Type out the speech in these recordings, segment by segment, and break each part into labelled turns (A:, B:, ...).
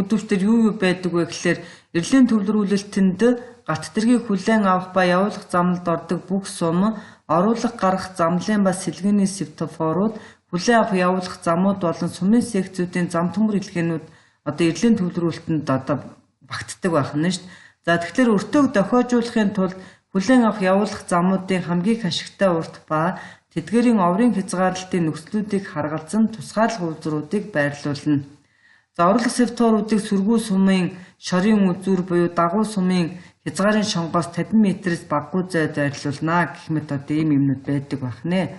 A: Бүдүүчдэр юу юу байдаг вэ гэхлээр эрлийн төвлөрүүлэлтэнд галт тэргийг хүлээн авах ба явуулах замлад ордог бүх сум, оруулах гарах замлын ба сэлгээний светофорууд, хүлээн авах явуулах замууд болон сумын секцүүдийн зам төмөр илгээнүүд одоо эрлийн төвлөрүүлэлтэнд одоо багтдаг байх нь шүү дээ. За тэгэхээр өртөөг дохиожуулахын тулд хүлээн авах явуулах замуудын хамгийн их ашигтай урт ба тэдгээрийн оврын хязгаарлалтын нөхцлүүдийг харгалзан тусгаарлах үйлдвэрүүдийг байрлуулна. За орлого светофоруудыг сүргүү сумын шорын үзүүр буюу дагуу сумын хязгаарын шонгоос 50 метрээс багагүй зайд байрлуулна гэх мэт одоо ийм юмнууд байдаг байх нэ.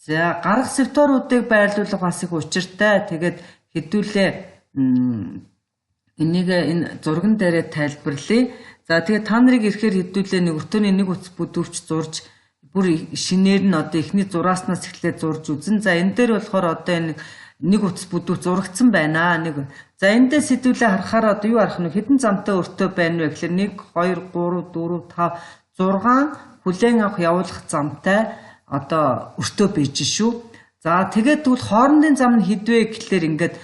A: За гарах светофоруудыг байрлуулах бас их учиртай. Тэгээд хэдүүлээ энийг энэ зурган дээрээ тайлбарлая. За тэгээд та нарыг ирэхээр хэдүүлээ нэг өртөөний нэг утас бүдүүвч зурж бүр шинээр нь одоо эхний зурааснаас эхлээд зурж үзэн. За энэ дээр болохоор одоо энэ нэг утас бүдүү зурагдсан байна. Нэг. За эндээс хэдүүлээ харахаар одоо юу харах нь хэдэн замтай өртөө байна вэ гэхлээр 1 2 3 4 5 6 хүлээн авах явуулах замтай одоо өртөө байж шүү. За тэгээд тэгвэл хоорондын зам нь хэд вэ гэхлээр ингээд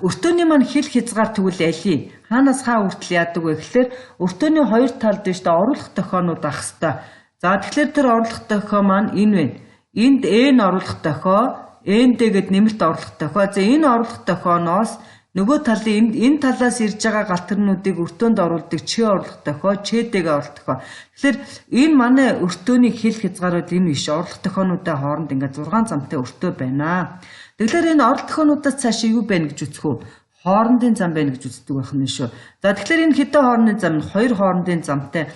A: өртөөний маань хил хязгаар тэгвэл алий хаанаас хаа хүртэл яадаг вэ гэхлээр өртөөний хоёр талд биш та оруулах тохионууд ах хэвээр. За тэгэхээр тэр оруулах тохио маань энэ байна. Энд N оруулах тохио, N D гэд нэмэлт оруулах тохио. За энэ оруулах тохионоос нөгөө талын энэ талаас ирж байгаа галтэрнүүдийг өртөөнд оруулдаг Ч оруулах тохио, Ч D-гээ оруулах тохио. Тэгэхээр энэ манай өртөөний хил хязгаарууд энэ биш. Оруулах тохионуудын хооронд ингээд 6 замтай өртөө байна. Тэгэхээр энэ оруулах тохионуудаас цаашаа юу байна гэж үзэх үү? Хоорондын зам байна гэж үздэг байх нь шүү. За тэгэхээр энэ хэдэн хоорондын зам нь 2 хоорондын замтай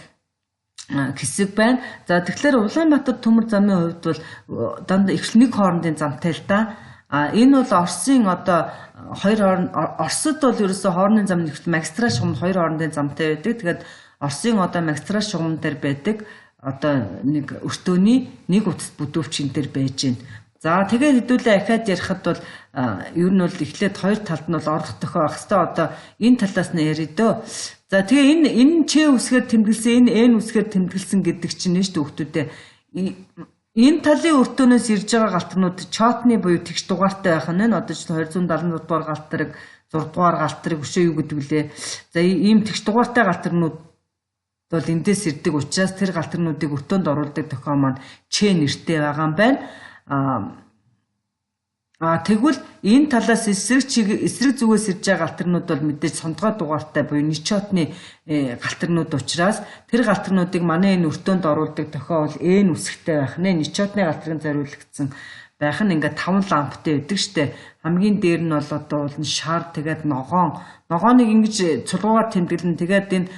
A: хэсэг байна. За тэгэхээр Улаанбаатар төмөр замын хувьд бол дандаа их нэг хоорондын замтай л да. А энэ бол Оросын одоо хоёр хооронд Оросд бол ерөөсөө хоорондын зам нэгт магистрал шугам хоёр хоорондын замтай байдаг. Тэгээд Оросын одоо магистрал шугам дээр байдаг одоо нэг өртөөний нэг утас бүдүүвч энэ дээр байж байна. За тэгээд хэдүүлээ ахаад ярихад бол ер нь бол эхлээд хоёр талд нь бол орлох тохио байх хэвээр одоо энэ талаас нь ярив дөө. За тэгээ энэ Ч үсгээр тэмдэглэсэн, энэ Н үсгээр тэмдэглэсэн гэдэг чинь нь шүү дээ хүүхдүүдээ. Энэ талын өртөөнөөс ирж байгаа галтнууд чотны буюу тэгш дугаартай байх нь одоо ч 276 дугаар галтрыг 6 дугаар галтрыг өшөө юу гэдэг вүлээ. За ийм тэгш дугаартай галтрнууд бол эндээс ирдэг учраас тэр галтрнуудыг өртөөнд оруулдаг тохио маань Ч нэртэй байгаа юм байна. Тэгвэл энэ талаас эсрэг чиг эсрэг зүгээс ирж байгаа галтэрнүүд бол мэдээж сондгой дугаартай буюу ничотны галтэрнүүд учраас тэр галтэрнүүдийг манай энэ өртөөнд оруулдаг тохиол бол N үсгтэй байх нэ. Ничотны галтрын зориулагдсан байх нь ингээд 5 ламптай байдаг штэ. Хамгийн дээр нь бол одоо бол шар тэгээд ногоон. Ногооныг ингэж цулгуугаар тэмдэглэн тэгээд энэ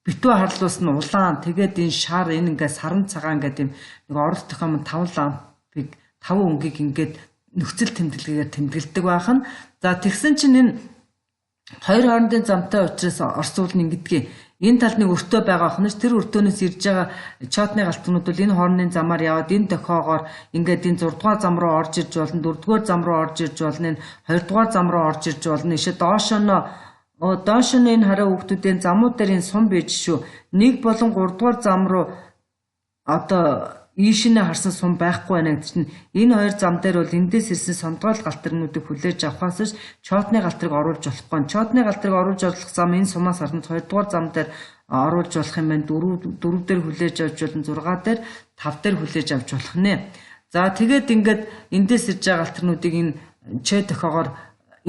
A: битүү харлуус нь улаан тэгээд энэ шар энэ ингээд саран цагаан гэдэг юм нэг орол тохиом 5 лампыг 5 өнгийг ингээд нөхцөл тэмдэглэгээр тэмдэглэдэг байх нь. За тэгсэн чинь энэ хоёр хоорондын замтай учраас Орос уул нь ингэдгийг энэ талд нэг өртөө байгаа охноч тэр өртөөнөөс ирж байгаа чотны галтнууд бол энэ хоорондын замаар яваад энэ тохиогоор ингээд энэ 6 дугаар зам руу орж ирж болно, 4 дугаар зам руу орж ирж болно, энэ 2 дугаар зам руу орж ирж болно. Ишээ доошоо энэ хараа хүүхдүүдийн замууд дээр энэ сум байж шүү. 1 болон 3 дугаар зам руу одоо ийшнээ харсан сум байхгүй байна гэдэг чинь энэ хоёр зам дээр бол эндээс ирсэн сондгойл галтрнуудыг хүлээж авахаас ш чотны галтрыг оруулж болохгүй. Чотны галтрыг оруулж болох зам энэ сумаас харсан 2 дугаар зам дээр оруулж болох юм байна. 4 дээр хүлээж авч болно, 6 дээр, 5 дээр хүлээж авч болох нэ. За тэгээд ингээд эндээс ирж байгаа галтрнуудыг энэ ч тохиогоор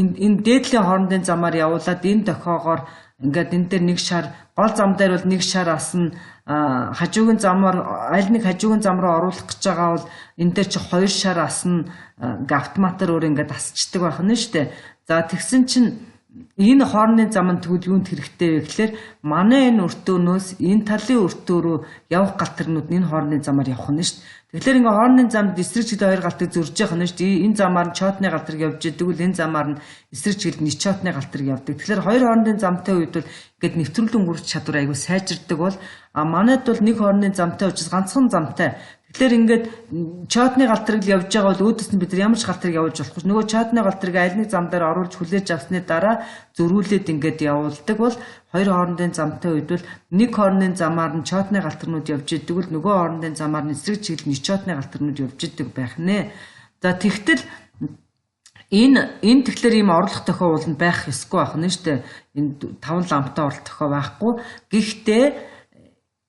A: энэ дээдлийн хоорондын замаар явуулаад энэ тохиогоор ингээд энэ дээр нэг шар гол зам дээр бол нэг шар асна, хажуугийн замаар аль нэг хажуугийн зам руу оруулах гэж байгаа бол энэ дээр чи хоёр шар асна, ингээ автоматар өөр ингээд асчдаг байх нь шүү дээ. За тэгсэн чинь энэ хоорондын зам нь тэгвэл юунд хэрэгтэй вэ гэхлээр манай энэ өртөөнөөс энэ талын өртөө рүү явах галтэрнүүд энэ хоорондын замаар явах нь шүү дээ. Тэгэхээр ингээ хоорондын замд эсрэг чиглэл хоёр галтыг зөрж явах нь шүү дээ. Энэ замаар нь чотны галтрыг явж идэг бол энэ замаар нь эсрэг чиглэлд ничотны галтрыг явдаг. Тэгэхээр хоёр хоорондын замтай үед бол ингээд нэвтрүүлэн өнгөрөх чадвар айгүй сайжирдаг бол манайд бол нэг хоорондын замтай учраас ганцхан замтай. Тэгэхээр ингээд чотны галтрыг л явж байгаа бол өөдөөс нь бид нар ямар ч галтрыг явуулж болохгүй. Нөгөө чотны галтрыг аль нэг зам дээр оруулж хүлээж авсны дараа зөрүүлээд ингээд явуулдаг бол хоёр хоорондын замтай үед бол нэг хоорондын замаар нь чотны галтрнууд явж идэг бол нөгөө хоорондын замаар нь эсрэг чиглэл ничотны галтрнууд явж идэг байх нэ. За тэгтэл Энэ тэгэхээр ийм орлох дохио ууланд байх ёсгүй байх нь шүү дээ. Энэ 5 ламптай орлох дохио байхгүй. Гэхдээ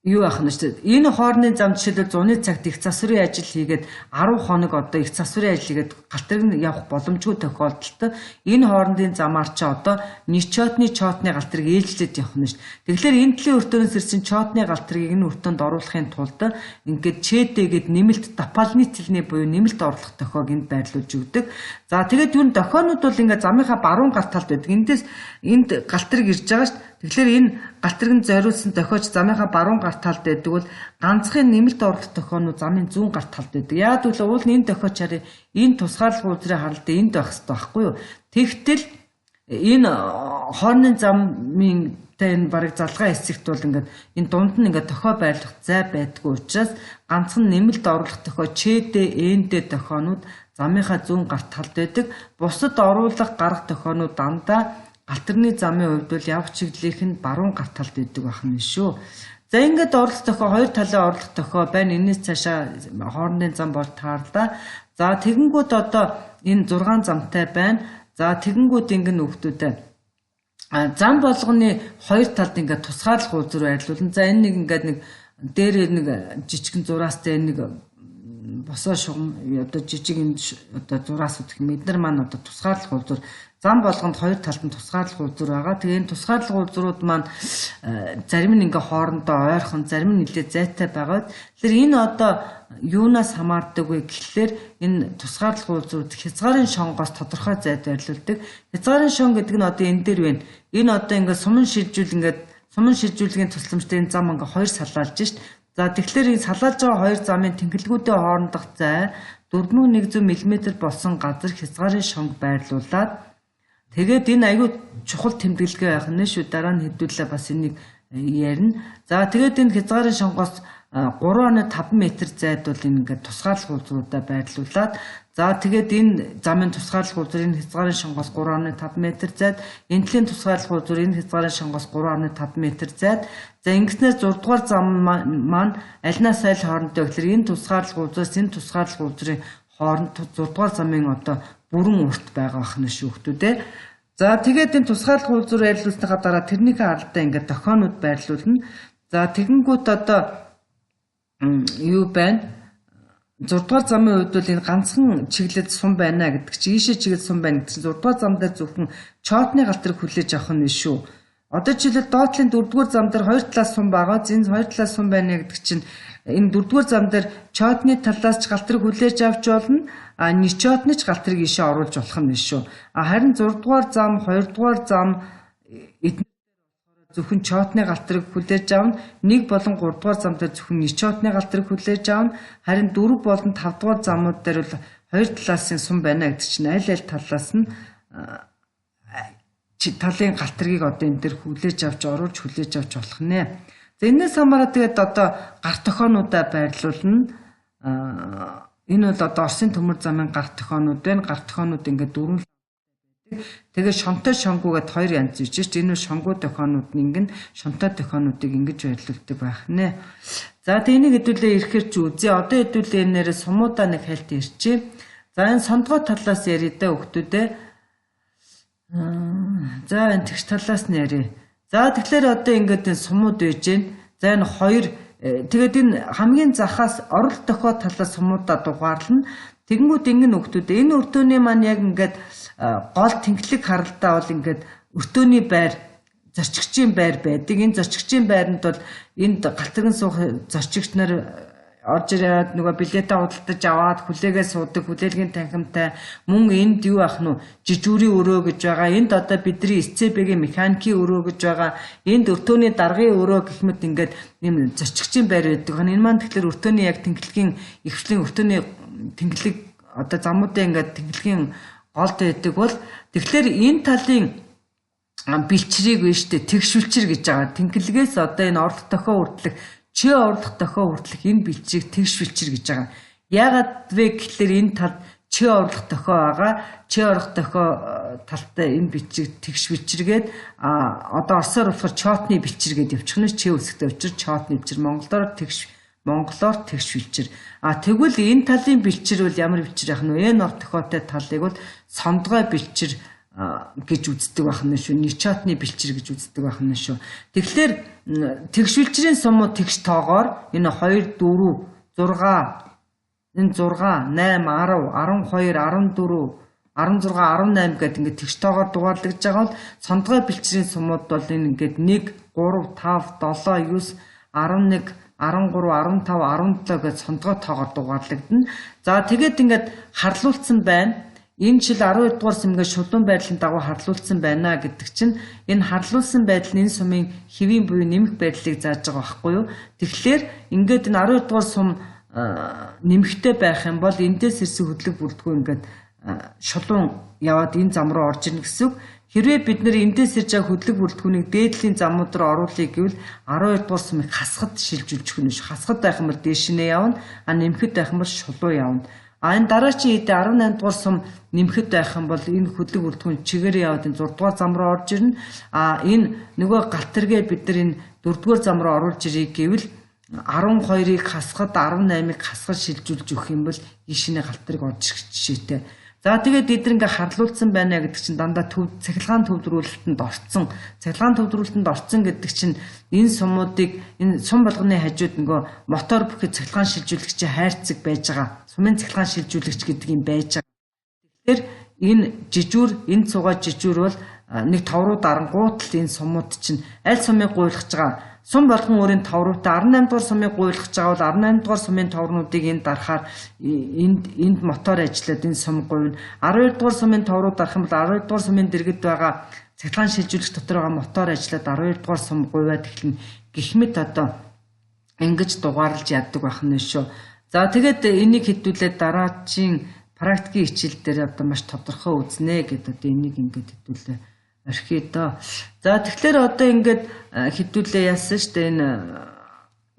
A: юу байх нь шүү дээ. Энэ хоорны зам жишээлбэл зуны цагт их засварын ажил хийгээд 10 хоног одоо их засварын ажил хийгээд галт тэрэг нь явах боломжгүй тохиолдолд энэ хоорондын замаар чи одоо ничотны чотны галт тэрэг ээлжлээд явах нь шүү дээ. Тэгэхээр энэ төрлийн өртөөнөөс ирсэн чотны галт тэргийг энэ өртөөнд оруулахын тулд ингээд чэдэгээд нэмэлт дополнительный буюу нэмэлт орлох дохиог энд байрлуулж өгдөг. За тэгээд юу дохионууд бол ингээд замынхаа баруун гар талд байдаг. Эндээс энд галт тэрэг ирж байгаа шүү дээ. Тэгэхээр энэ галт тэргэнд зориулсан дохиоч замынхаа баруун гар талд байдаг бол ганцхан нэмэлт орлох дохионууд замын зүүн гар талд байдаг. Яагаад гэвэл уул нь энэ дохиоч харъя энэ тусгаарлах уулзрын харалт энд байх хэрэгтэй байхгүй юу? Тэгтэл энэ хоорны замын тэ энэ бараг залгаа хэсэгт бол ингээд энэ дунд нь ингээд дохио байрлах зай байдгүй учраас ганцхан нэмэлт орлох дохио ЧД, НД дохионууд замынхаа зүүн гар талд байдаг. Бусад оруулах гарах дохионууд дандаа галт тэрэгний замын хувьд бол явах чиглэлийнх нь баруун гар талд байдаг байх нь шүү. За ингээд орлох дохио хоёр талын орлох дохио байна. Энэс цаашаа хоорондын зам болж таарлаа. За тэгэнгүүт одоо энэ 6 замтай байна. За тэгэнгүүт ингэн хүүхдүүдээ зам болгоны хоёр талд ингээд тусгаарлах үзүр байрлуулна. За энэ нэг ингээд нэг дээр нэг жижигэн зураастай нэг босоо шугам одоо жижиг энэ одоо зураас гэх юм эднэр маань одоо тусгаарлах үзүр зам болгонд хоёр талд нь тусгаарлах үзүр байгаа. Тэгээ энэ тусгаарлах үзрүүд маань зарим нь ингээ хоорондоо ойрхон, зарим нь нэлээд зайтай байгаа. Тэгэхээр энэ одоо юунаас хамаардаг вэ гэхлээр энэ тусгаарлах үзрүүд хязгаарын шонгоос тодорхой зайд байрлуулдаг. Хязгаарын шон гэдэг нь одоо энэ дээр байна. Энэ одоо ингээ суман шилжүүл ингээд суман шилжүүлгийн тусламжтай энэ зам ингээ хоёр салаалж шít. За тэгэхээр энэ салаалж байгаа хоёр замын тэнхлэгүүдийн хоорондох зай 4100 мм болсон газар хязгаарын шонг байрлуулад тэгээд энэ аюу чухал тэмдэглэгээ байх нь шүү. Дараа нь хэдүүлээ бас энийг ярина. За тэгээд энэ хязгаарын шонгоос 3.5 м зайд бол энэ ингээд тусгаарлах үзрүүдээ байрлуулад за тэгээд энэ замын тусгаарлах үзүр энэ хязгаарын шонгоос 3.5 м зайд, энэ талын тусгаарлах үзүр энэ хязгаарын шонгоос 3.5 м зайд. За ингэснээр 6 дугаар зам маань альнаас аль хоорондоо гэхэлэр энэ тусгаарлах үзрээс энэ тусгаарлах үзрийн хооронд 6 дугаар замын одоо бүрэн урт байгаа ах нь шүү хүмүүс ээ. За тэгээд энэ тусгаарлах үзүр байрлуулсныхаа дараа тэрнийхээ аралдаа ингээд дохионууд байрлуулна. За тэгэнгүүт одоо юу байна? 6 дугаар замын хувьд бол энэ ганцхан чиглэлд сум байна гэдэг чинь ийшээ чиглэл сум байна гэдэг чинь 6 дугаар зам дээр зөвхөн чотны галт тэрэг хүлээж авах нь биш шүү. Одоо жишээлбэл доотлын 4 дугаар зам дээр хоёр талаас сум байгаа. Энэ хоёр талаас сум байна гэдэг чинь энэ 4 дугаар зам дээр чотны талаас ч галт тэрэг хүлээж авч болно. А ничотны ч галт тэрэг ийшээ оруулж болох нь биш шүү. А харин 6 дугаар зам, 2 дугаар зам эдгээр зөвхөн чотны галт тэрэг хүлээж авна. 1 болон 3 дугаар зам дээр зөвхөн ничотны галт тэрэг хүлээж авна. Харин 4 болон 5 дугаар замууд дээр бол хоёр талаас нь сум байна гэдэг чинь аль аль талаас нь талын галт тэргийг одоо энэ дээр хүлээж авч оруулж хүлээж авч болох нэ. За энэс хамаараа тэгээд одоо гар тохионуудаа байрлуулна. Энэ бол одоо Оросын төмөр замын гар тохионууд байна. Гар тохионууд ингээд дөрвөн. Тэгээд шонтой шонгуугээд хоёр янз иж шít. Энэ шонгуу тохионууд нь ингэн шонтой тохионуудыг ингэж байрлуулдаг байх нэ. За тэг энийг хэдүүлээ ирэхээр чи үзье. Одоо хэдүүлээ энэ нэрээ сумуудаа нэг хальт ирчээ. За энэ сондгой талаас ярий да хүүхдүүдээ. За энэ тэгш талаас нь ярий. За тэгэхээр одоо ингээд энэ сумууд байж гэн. За энэ хоёр тэгээд энэ хамгийн захаас орол дохио талаас сумуудаа дугаарлана. Тэгэнгүүт ингэн хүүхдүүд энэ өртөөний маань яг ингээд гол тэнхлэг харалдаа бол ингээд өртөөний байр зорчигчийн байр байдаг. Энэ зорчигчийн байранд бол энд галт тэрэгэн суух зорчигч нар орж ирээд нөгөө билетээ худалдаж аваад хүлээгээ суудаг хүлээлгийн танхимтай мөн энд юу ах нь жижүүрийн өрөө гэж байгаа. Энд одоо бидний СЦБ-гийн механикийн өрөө гэж байгаа. Энд өртөөний даргын өрөө гэх мэт ингээд ийм зорчигчийн байр байдаг. Энэ маань тэгэхээр өртөөний яг тэнхлэгийн ихвшлийн өртөөний тэнхлэг одоо замуудын ингээд тэнхлэгийн голд байдаг бол тэгэхээр энэ талын бэлчрийг биш үү тэгш бэлчэр гэж байгаа. Тэнхлэгээс одоо энэ орлох дохио хүртэлх чи орлох дохио хүртэлх энэ бэлчрийг тэгш бэлчэр гэж байгаа. Яагаад вэ гэхлээр энэ талд чи орлох дохио байгаа. Чи орлох дохио талтай энэ бэлчрийг тэгш бэлчэргээд а одоо орсоор болохоор чотны бэлчэр гэдээ явчих нь чи үсгтэй учраас чотны бэлчэр монголоор тэгш Монголоор тэгш бэлчээр. А тэгвэл энэ талын бэлчээр бол ямар бэлчээр яах нь вэ? N ор дохиотой талыг бол сондгой бэлчээр гэж үздэг байх нь шүү. Нечотны бэлчээр гэж үздэг байх нь шүү. Тэгэхээр тэгш бэлчээрийн сумууд тэгш тоогоор энэ 2 4 6 энэ 6 8 10 12 14 16 18 гэдэг ингээд тэгш тоогоор дугаарлагдж байгаа бол сондгой бэлчээрийн сумууд бол энэ ингээд 1 3 5 7 9 11 13 15 17 гэж сондгой тоогоор дугаарлагдана. За тэгээд ингээд харлуулсан байна. Энэ жил 12 дугаар сэмгээ шулуун байдлын дагуу харлуулсан байна гэдэг чинь энэ харлуулсан байдал нь энэ сумын хэвийн буюу нэмэх байдлыг зааж байгаа байхгүй юу? Тэгэхээр ингээд энэ 12 дугаар сум нэмэхтэй байх юм бол эндээс ирсэн хөдлөг бүрдгүү ингээд шулуун яваад энэ зам руу орж ирнэ гэсэн үг. Хэрвээ бид нэр эндээс ирж байгаа хөдлөг бүрдгүүнийг дээдлийн замууд руу оруулъя гэвэл 12 дугаар сумыг хасхад шилжүүлж өгнө ш. Хасхад байх юм бол дээш нь явна, а нэмэхэд байх юм бол шулуу явна. А энэ дараачийн хэд 18 дугаар сум нэмэхэд байх юм бол энэ хөдлөг бүрдгүүн чигээрээ яваад энэ 6 дугаар зам руу орж ирнэ. А энэ нөгөө галт тэргээ бид нар энэ 4 дугаар зам руу оруулж ирье гэвэл 12-ыг хасхад 18-ыг хасхад шилжүүлж өгөх юм бол ийшний галт тэрэг орж ирэх жишээтэй. За тэгээд эдгээр ингээ харлуулсан байна гэдэг чинь дандаа төв цахилгаан төвлөрүүлэлтэнд орцсон. Цахилгаан төвлөрүүлэлтэнд орцсон гэдэг чинь энэ сумуудыг энэ сум болгоны хажууд нөгөө мотор бүхий цахилгаан шилжүүлэгчийн хайрцаг байж байгаа. Сумын цахилгаан шилжүүлэгч гэдэг юм байж байгаа. Тэгэхээр энэ жижүүр, энэ цугаа жижүүр бол нэг тов руу дарангуут л энэ сумууд чинь аль сумыг гуйлгаж байгаа сум болгон өөрийн товруутай 18 дугаар сумыг гуйлгаж байгаа бол 18 дугаар сумын товрнуудыг энд дарахаар энд мотор ажиллаад энэ сум гуйна. 12 дугаар сумын товруу дарах юм бол 12 дугаар сумын дэргэд байгаа цахилгаан шилжүүлэгч дотор байгаа мотор ажиллаад 12 дугаар сум гуйваад эхэлнэ. Гэх мэт одоо ингэж дугаарлаж яддаг байх нь шүү. За тэгээд энийг хэдүүлээ дараачийн практикийн хичээл дээр одоо маш тодорхой үзнэ гэдээ одоо энийг ингээд хэдүүлээ орхиё доо. За тэгэхээр одоо ингээд хэдүүлээ яасан шүү дээ энэ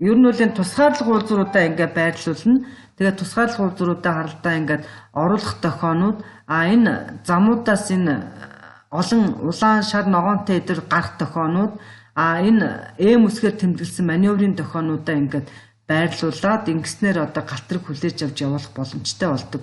A: ер нь бол энэ тусгаарлах уулзруудаа ингээд байрлуулна. Тэгээд тусгаарлах уулзруудаа харалдаа ингээд оруулах дохионууд а энэ замуудаас энэ олон улаан шар ногоонтой эдэр гарах дохионууд а энэ эм үсгээр тэмдэглэсэн маневрын дохионуудаа ингээд байрлуулад ингэснээр одоо галтрыг хүлээж авч явуулах боломжтой болдог.